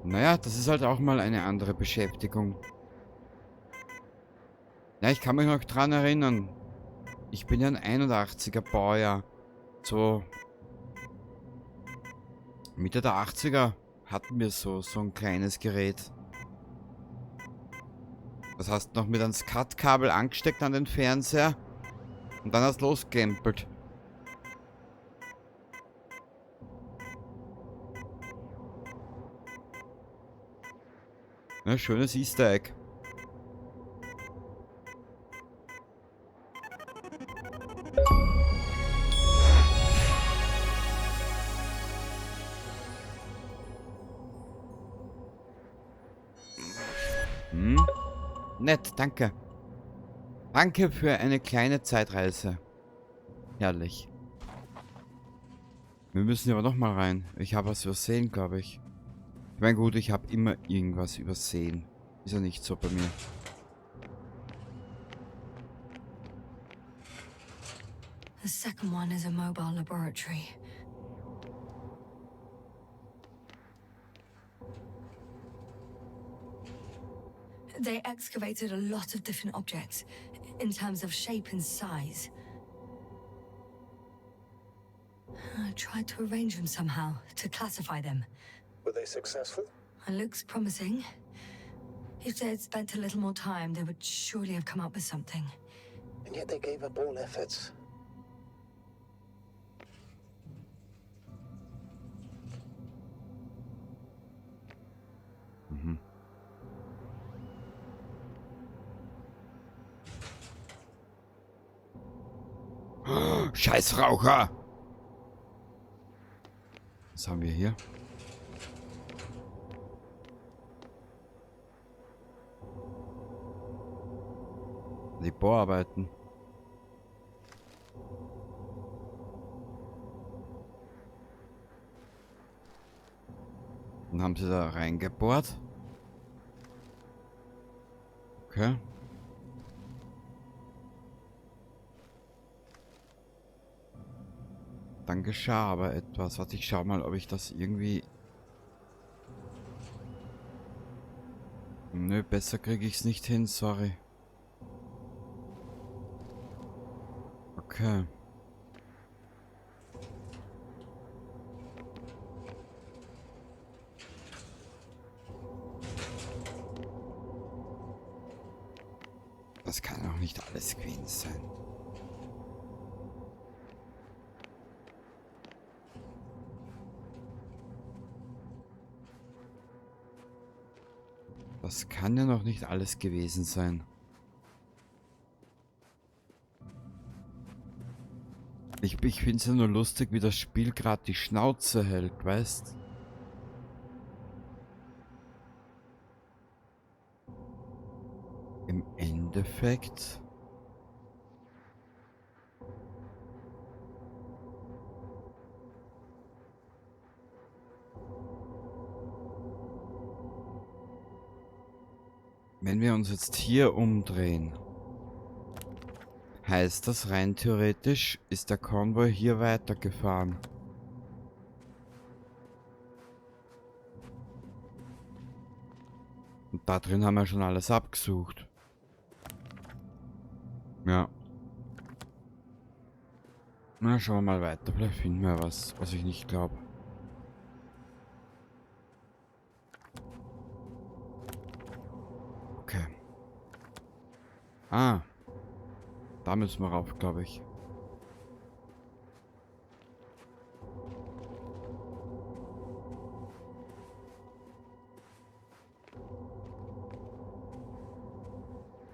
Naja, das ist halt auch mal eine andere Beschäftigung. Ja, ich kann mich noch dran erinnern. Ich bin ja ein 81er Baujahr. So Mitte der 80er hatten wir so ein kleines Gerät. Das hast du noch mit einem SCART-Kabel angesteckt an den Fernseher und dann hast du losgempelt. Ja, schönes Easter Egg. Hm? Nett, danke. Danke für eine kleine Zeitreise. Herrlich. Wir müssen aber nochmal rein. Ich habe was übersehen, glaube ich. Ich meine, gut, ich habe immer irgendwas übersehen. Ist ja nicht so bei mir. The second one is a mobile laboratory. They excavated a lot of different objects in terms of shape and size. I tried to arrange them somehow, to classify them. Were they successful? It looks promising. If they had spent a little more time, they would surely have come up with something. And yet they gave up all efforts. Mhm. Scheiß Raucher! Was haben wir hier? Die Bohrarbeiten. Dann haben sie da reingebohrt. Okay. Dann geschah aber etwas. Warte, ich schau mal, ob ich das irgendwie... Nö, besser kriege ich's nicht hin, sorry. Okay. Das kann auch nicht alles gewesen sein. Das kann ja noch nicht alles gewesen sein. Ich find's ja nur lustig, wie das Spiel grad die Schnauze hält, weißt? Im Endeffekt... Wenn wir uns jetzt hier umdrehen, heißt das rein theoretisch, ist der Konvoi hier weitergefahren. Und da drin haben wir schon alles abgesucht. Ja. Na, schauen wir mal weiter. Vielleicht finden wir was, was ich nicht glaub. Okay. Ah. Da müssen wir rauf, glaub ich.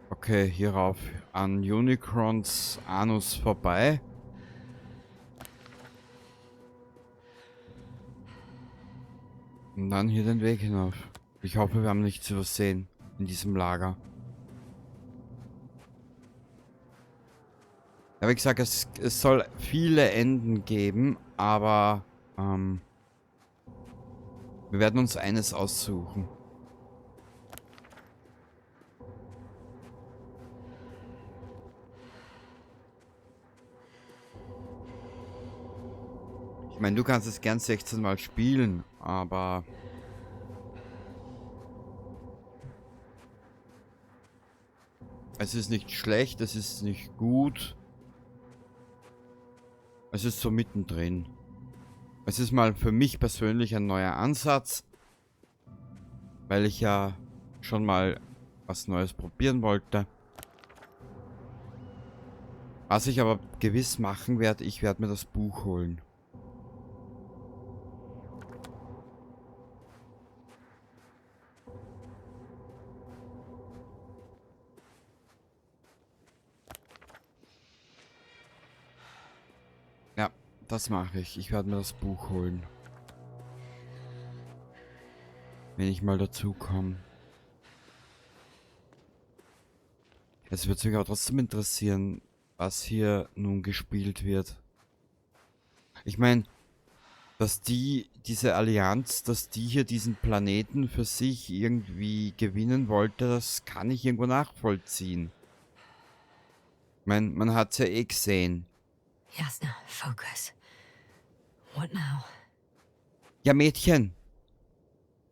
Okay, hier rauf an Unicrons Anus vorbei. Und dann hier den Weg hinauf. Ich hoffe, wir haben nichts übersehen in diesem Lager. Ja, wie gesagt, es soll viele Enden geben, aber wir werden uns eines aussuchen. Ich meine, du kannst es gern 16 Mal spielen, aber Es ist nicht schlecht, es ist nicht gut. Es ist so mittendrin. Es ist mal für mich persönlich ein neuer Ansatz, weil ich ja schon mal was Neues probieren wollte. Was ich aber gewiss machen werde, ich werde mir das Buch holen. Ja, das mache ich. Ich werde mir das Buch holen. Wenn ich mal dazu komme. Es würde mich aber trotzdem interessieren, was hier nun gespielt wird. Ich meine, dass diese Allianz, dass die hier diesen Planeten für sich irgendwie gewinnen wollte, das kann ich irgendwo nachvollziehen. Ich meine, man hat's ja eh gesehen. Yasna, focus. What now? Ja, Mädchen.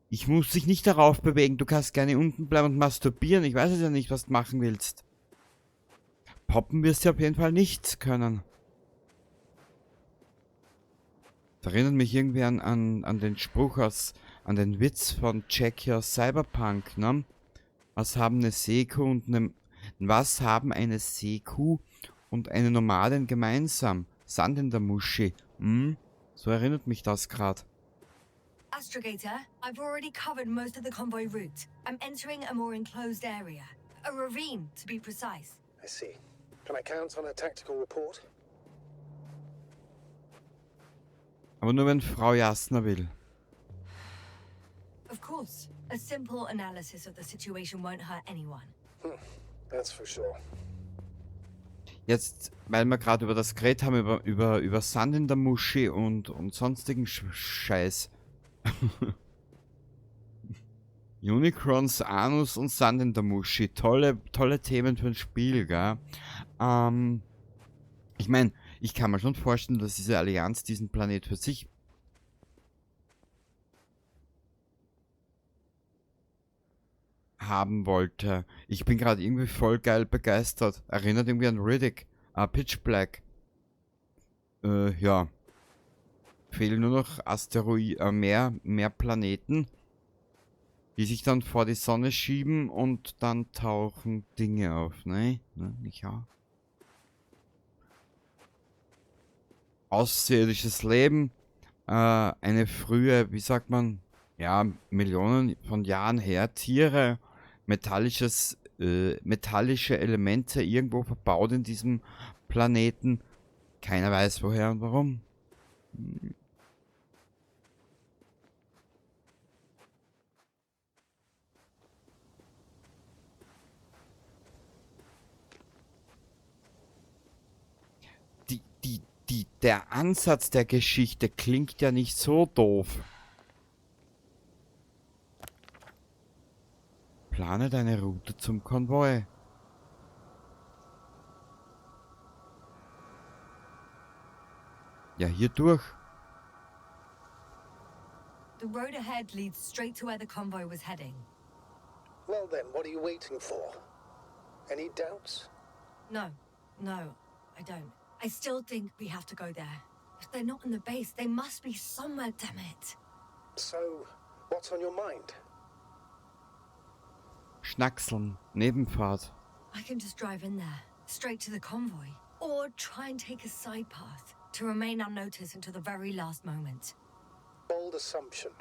Ich muss dich nicht darauf bewegen. Du kannst gerne unten bleiben und masturbieren. Ich weiß es ja nicht, was du machen willst. Poppen wirst du auf jeden Fall nichts können. Das erinnert mich irgendwie an den Spruch aus, an den Witz von Jack hier aus Cyberpunk, ne? Was haben eine Seekuh und eine, was haben eine Seekuh und eine Nomadin gemeinsam? Sand in der Muschi. Hm? So erinnert mich das grad. Astrogator, I've already covered most of the convoy route. I'm entering a more enclosed area. A ravine, to be precise. I see. Can I count on a tactical report? Aber nur wenn Frau Yasna will. Of course. A simple analysis of the situation won't hurt anyone. That's for sure. Jetzt, weil wir gerade über das geredet haben, über Sand in der Muschi und sonstigen Scheiß. Unicrons, Anus und Sand in der Muschi. Tolle, tolle Themen für ein Spiel, gell? Ich mein, ich kann mir schon vorstellen, dass diese Allianz diesen Planet für sich haben wollte. Ich bin gerade irgendwie voll geil begeistert. Erinnert irgendwie an Riddick. Pitch Black. Ja. Fehlen nur noch mehr Planeten, die sich dann vor die Sonne schieben und dann tauchen Dinge auf, ne? Ne? Nicht wahr? Außerirdisches Leben, eine frühe, wie sagt man, ja, Millionen von Jahren her, Tiere, metallische Elemente irgendwo verbaut in diesem Planeten. Keiner weiß woher und warum. Der Ansatz der Geschichte klingt ja nicht so doof. Plane deine Route zum Konvoi. Ja, hier durch. The road ahead leads straight to where the convoy was heading. Well then, what are you waiting for? Any doubts? No, no, I don't. I still think we have to go there. If they're not in the base, they must be somewhere, damn it. So, what's on your mind? Schnackseln, Nebenfahrt. I can just drive in there, straight to the convoy. Or try and take a side path to remain unnoticed until the very last moment. Bold assumption.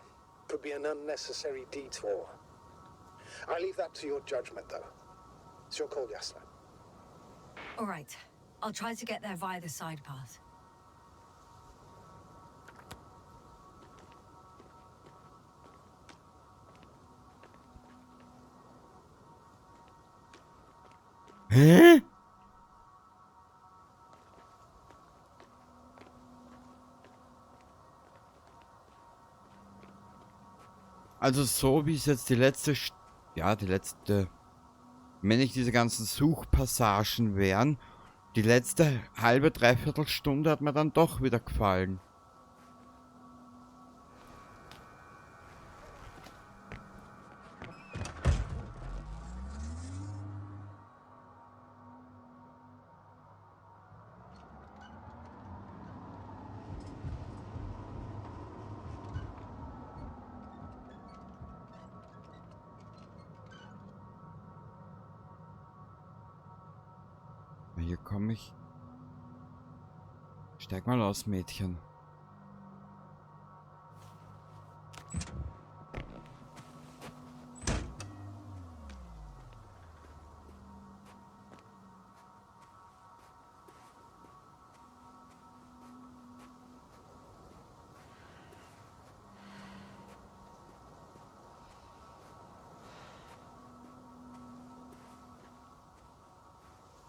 Could be an unnecessary detour. I leave that to your judgment, though. It's your call, Yasna. All right. I'll try to get there via the side path. Hä? Also so wie es jetzt die letzte, ja, die letzte, wenn nicht diese ganzen Suchpassagen wären, die letzte halbe, dreiviertel Stunde hat mir dann doch wieder gefallen. Hier komme ich. Steig mal aus, Mädchen.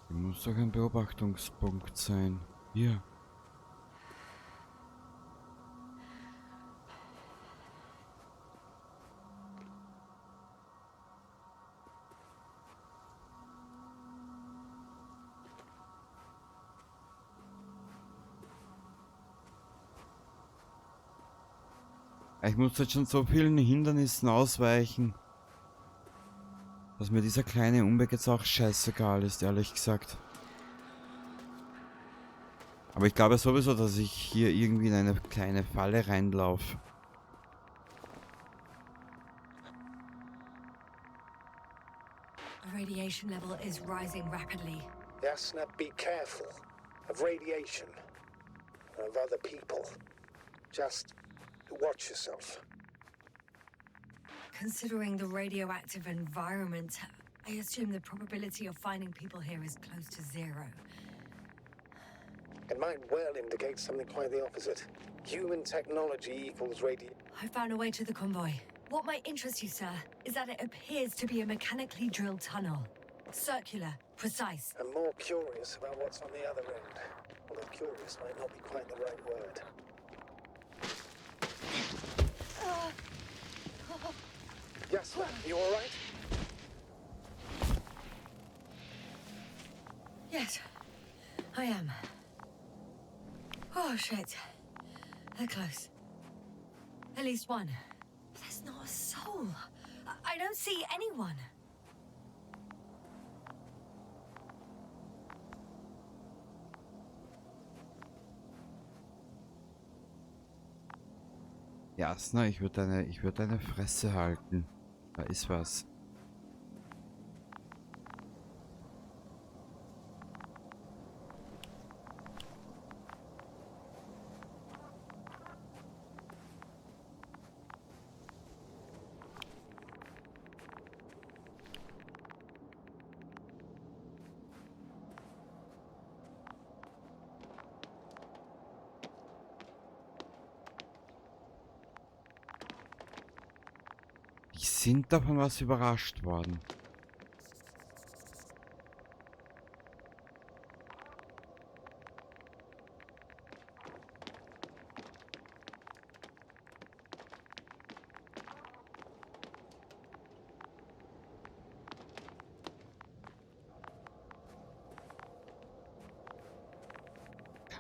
Hier muss doch ein Beobachtungspunkt sein. Hier. Ich muss jetzt schon so vielen Hindernissen ausweichen, dass mir dieser kleine Umweg jetzt auch scheißegal ist, ehrlich gesagt. Aber ich glaube sowieso, dass ich hier irgendwie in eine kleine Falle reinlaufe. The radiation level is rising rapidly. Yasna, be careful of radiation, of other people. Just watch yourself. Considering the radioactive environment, I assume the probability of finding people here is close to zero. It might well indicate something quite the opposite. Human technology equals radi. I found a way to the convoy. What might interest you, sir, is that it appears to be a mechanically drilled tunnel. Circular, precise. I'm more curious about what's on the other end. Although curious might not be quite the right word. Yasna, you all right? Yes, I am. Oh, shit. They're close. At least one. But there's not a soul. I don't see anyone. Jasna, ich würd deine Fresse halten. Da ist was. Die sind davon was überrascht worden.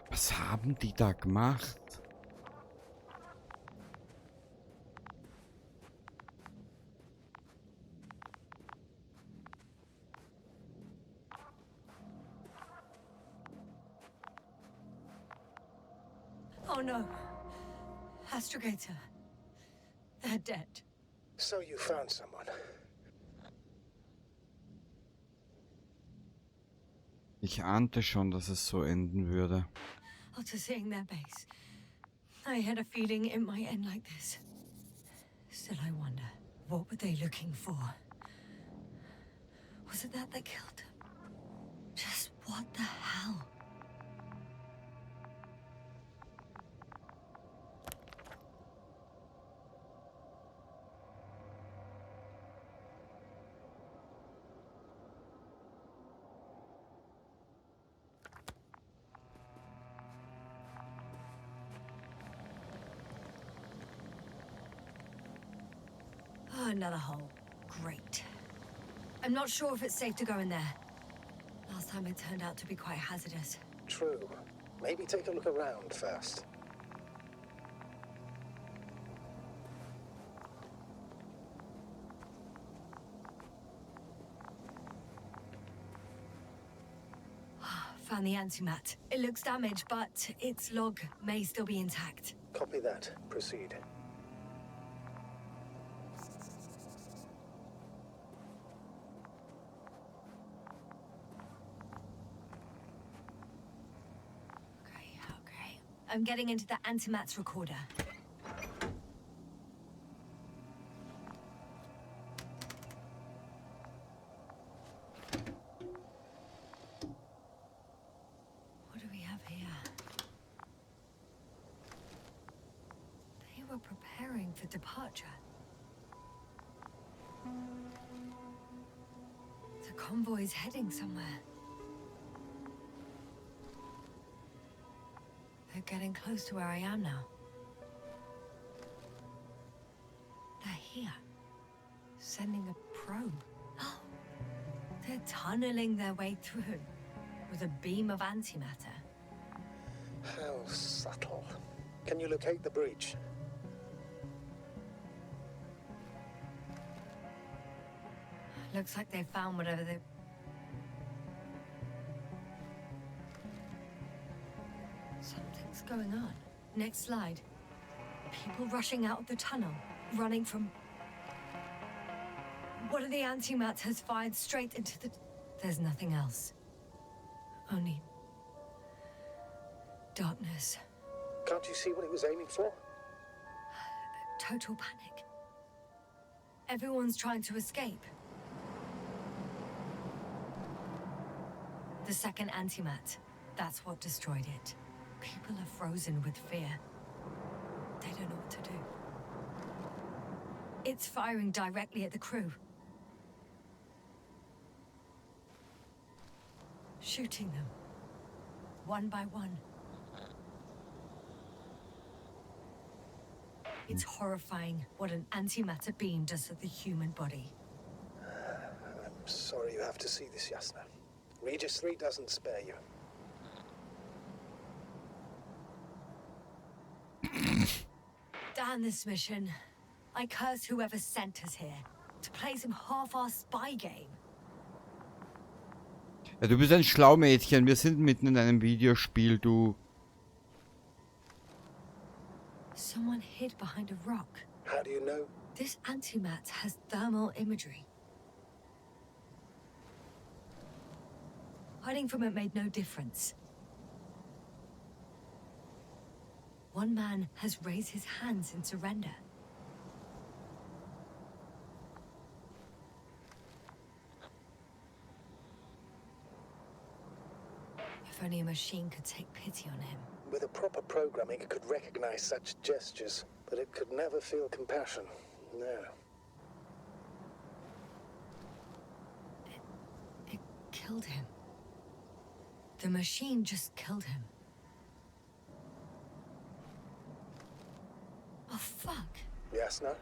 Was haben die da gemacht? Oh no. Astrogator. They're dead. So you found someone. Ich ahnte schon, dass es so enden würde. After seeing their base, I had a feeling it might end like this. Still, I wonder, what were they looking for? Was it that that killed them? Just what the hell? Oh, another hole. Great. I'm not sure if it's safe to go in there. Last time it turned out to be quite hazardous. True. Maybe take a look around first. Found the antimat. It looks damaged, but its log may still be intact. Copy that. Proceed. I'm getting into the antimat's recorder. What do we have here? They were preparing for departure. The convoy's heading somewhere. They're getting close to where I am now. They're here. Sending a probe. Oh, they're tunneling their way through with a beam of antimatter. How subtle. Can you locate the breach? Looks like they found whatever they. Something's going on. Next slide. People rushing out of the tunnel, running from. One of the antimats has fired straight into the. There's nothing else. Only darkness. Can't you see what it was aiming for? Total panic. Everyone's trying to escape. The second antimat. That's what destroyed it. People are frozen with fear. They don't know what to do. It's firing directly at the crew. Shooting them. One by one. It's horrifying what an antimatter beam does to the human body. I'm sorry you have to see this, Yasna. Regis 3 doesn't spare you. Damn this mission. I curse whoever sent us here to play some half-assed spy game. Ja, du bist ein Schlaumädchen. Wir sind mitten in einem Videospiel, du. Someone hid behind a rock. How do you know? This antimat has thermal imagery. Hiding from it made no difference. One man has raised his hands in surrender. If only a machine could take pity on him. With a proper programming, it could recognize such gestures, but it could never feel compassion. No. It killed him. The machine just killed him. Oh, fuck. Yasna?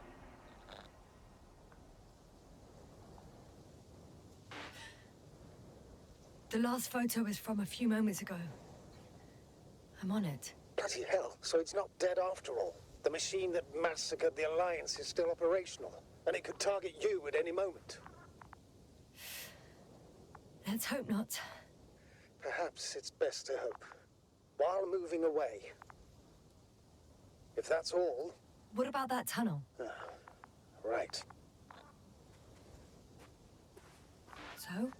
The last photo is from a few moments ago. I'm on it. Bloody hell, so it's not dead after all. The machine that massacred the Alliance is still operational, and it could target you at any moment. Let's hope not. Perhaps it's best to hope. While moving away. If that's all, What about that tunnel? Right. So?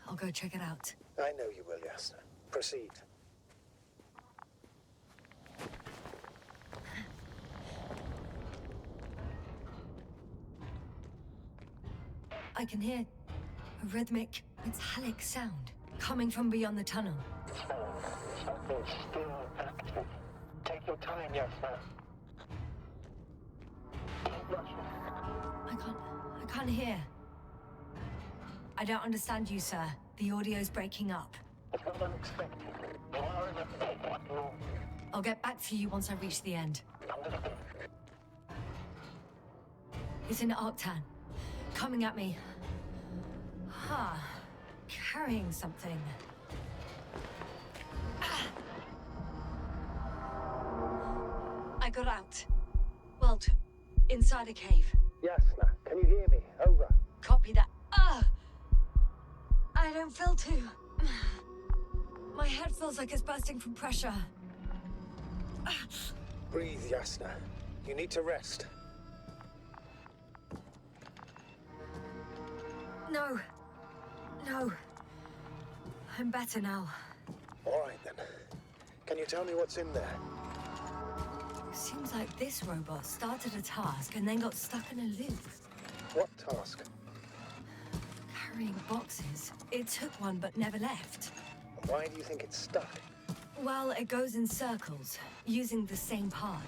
I'll go check it out. I know you will, Yasna. Proceed. I can hear a rhythmic, metallic sound coming from beyond the tunnel. Something's still active. Take your time, Yasna. Don't rush it. I can't hear. I don't understand you, sir. The audio's breaking up. It's not unexpected. You are in a I'll get back to you once I reach the end. Understood. It's an Arctan. Coming at me. Huh. Carrying something. Ah. I got out. Well, inside a cave. Yasna, can you hear me? Over. Copy that. Ah! I don't feel too. My head feels like it's bursting from pressure. Breathe, Yasna. You need to rest. No. No. I'm better now. All right, then. Can you tell me what's in there? Seems like this robot started a task and then got stuck in a loop. What task? Carrying boxes. It took one but never left. And why do you think it's stuck? Well, it goes in circles, using the same path.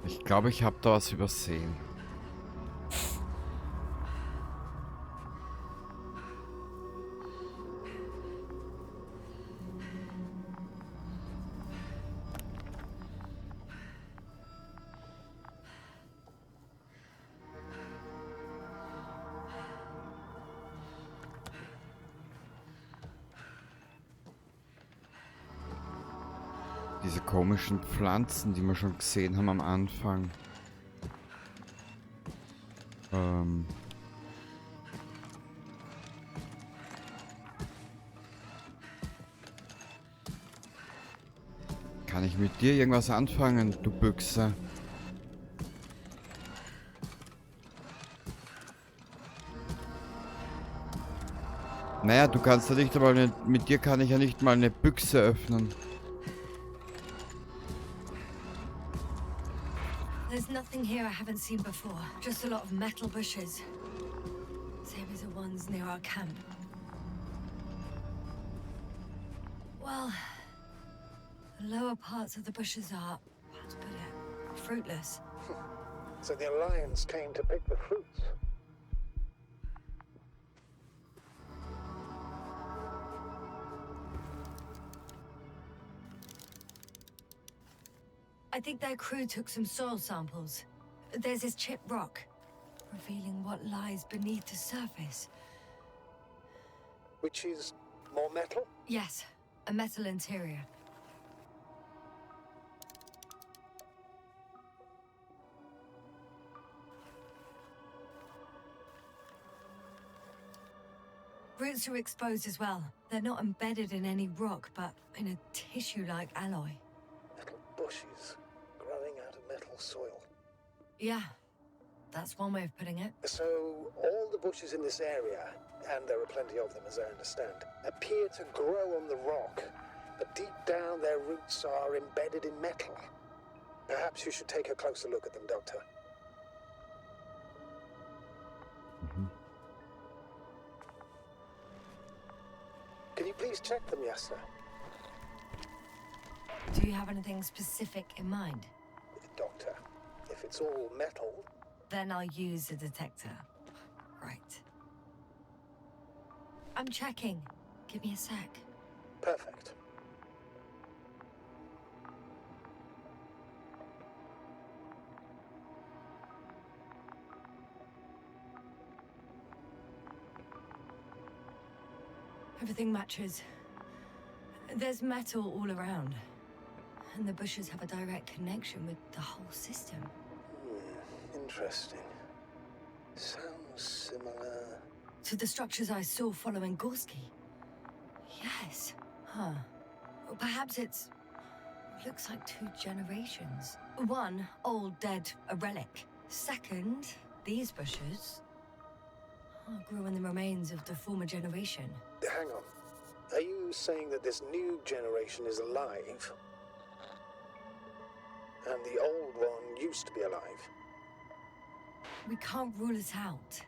Ich glaube, ich habe da was übersehen. Diese komischen Pflanzen, die wir schon gesehen haben am Anfang. Kann ich mit dir irgendwas anfangen, du Büchse? Naja, du kannst ja nicht einmal eine, mit dir kann ich ja nicht mal eine Büchse öffnen. There's nothing here I haven't seen before. Just a lot of metal bushes. Same as the ones near our camp. Well, the lower parts of the bushes are, how to put it, fruitless. So the Alliance came to pick the fruits. I think their crew took some soil samples. There's this chipped rock, revealing what lies beneath the surface. Which is more metal? Yes, a metal interior. Roots are exposed as well. They're not embedded in any rock, but in a tissue-like alloy. Metal bushes growing out of metal soil. Yeah, that's one way of putting it. So all the bushes in this area, and there are plenty of them as I understand, appear to grow on the rock, but deep down their roots are embedded in metal. Perhaps you should take a closer look at them, Doctor. Can you please check them, Yasna? Do you have anything specific in mind? Doctor, if it's all metal... Then I'll use a detector. Right. I'm checking. Give me a sec. Perfect. Everything matches. There's metal all around. And the bushes have a direct connection with the whole system. Interesting. Sounds similar to the structures I saw following Gorski. Yes. Huh. Well, perhaps it's... looks like two generations. One, old, dead, a relic. Second, these bushes grew on the remains of the former generation. Hang on. Are you saying that this new generation is alive? And the old one used to be alive? We can't rule it out.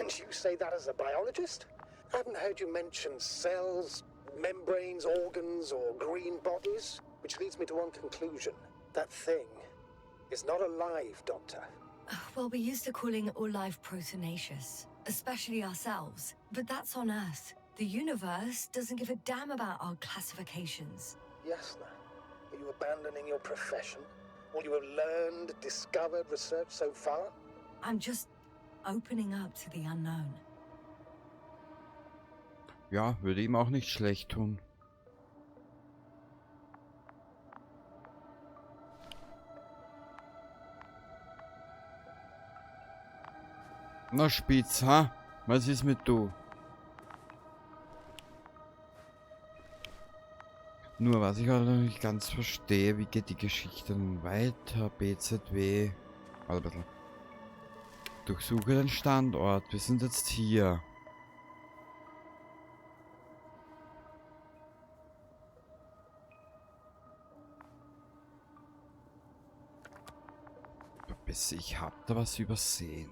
And you say that as a biologist? I haven't heard you mention cells, membranes, organs, or green bodies, which leads me to one conclusion. That thing is not alive, Doctor. Well, we're used to calling all life proteinaceous, especially ourselves. But that's on Earth. The universe doesn't give a damn about our classifications. Yasna, are you abandoning your profession? All you have learned, discovered, researched so far? I'm just opening up to the unknown. Ja, würde ihm auch nicht schlecht tun. Na Spitz, ha? Was ist mit du? Nur was ich auch noch nicht ganz verstehe, wie geht die Geschichte nun weiter? BZW. Warte ein bisschen. Durchsuche den Standort. Wir sind jetzt hier. Ich hab da was übersehen.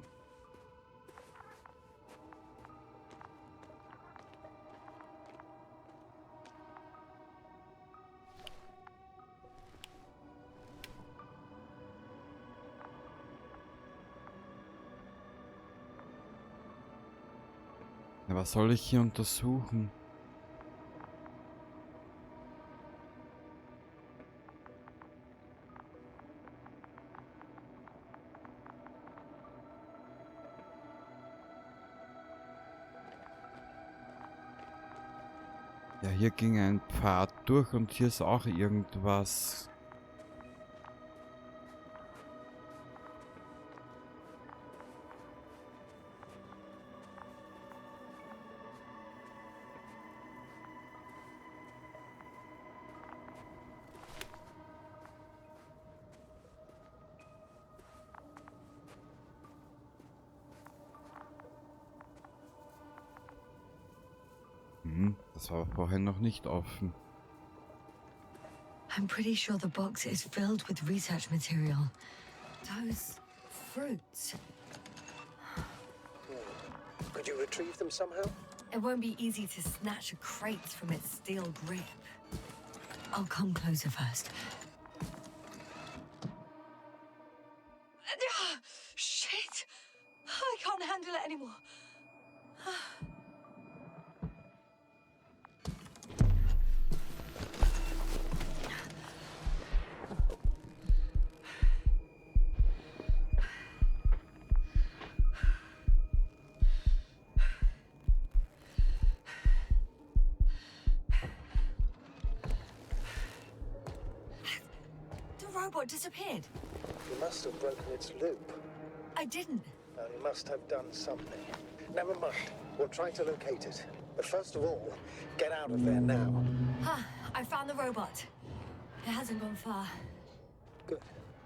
Na, was soll ich hier untersuchen? Ja, hier ging ein Pfad durch und hier ist auch irgendwas. Das war vorhin noch nicht offen. I'm pretty sure the box is filled with research material. Those fruits. Could you retrieve them somehow? It won't be easy to snatch a crate from its steel grip. I'll come closer first. Shit! I can't handle it anymore. The robot disappeared. You must have broken its loop. I didn't. Well, you must have done something. Never mind. We'll try to locate it. But first of all, get out of there now. Ah, I found the robot. It hasn't gone far. Good.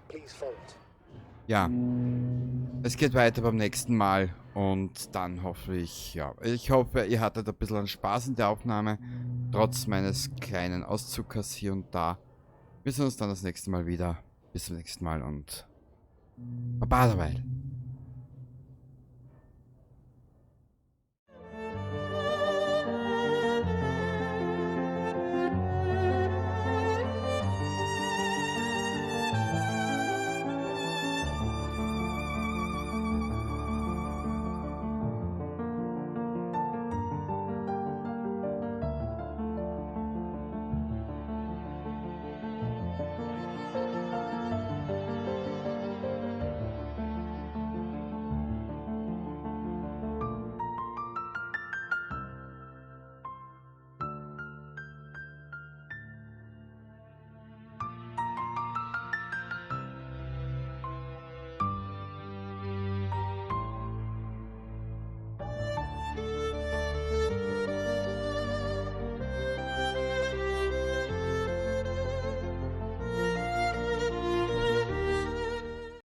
Please follow it. Ja. Es geht weiter beim nächsten Mal und dann hoffe ich, ja, ich hoffe, ihr hattet ein bisschen Spaß in der Aufnahme, trotz meines kleinen Auszuckers hier und da. Wir sehen uns dann das nächste Mal wieder. Bis zum nächsten Mal und baba derweil.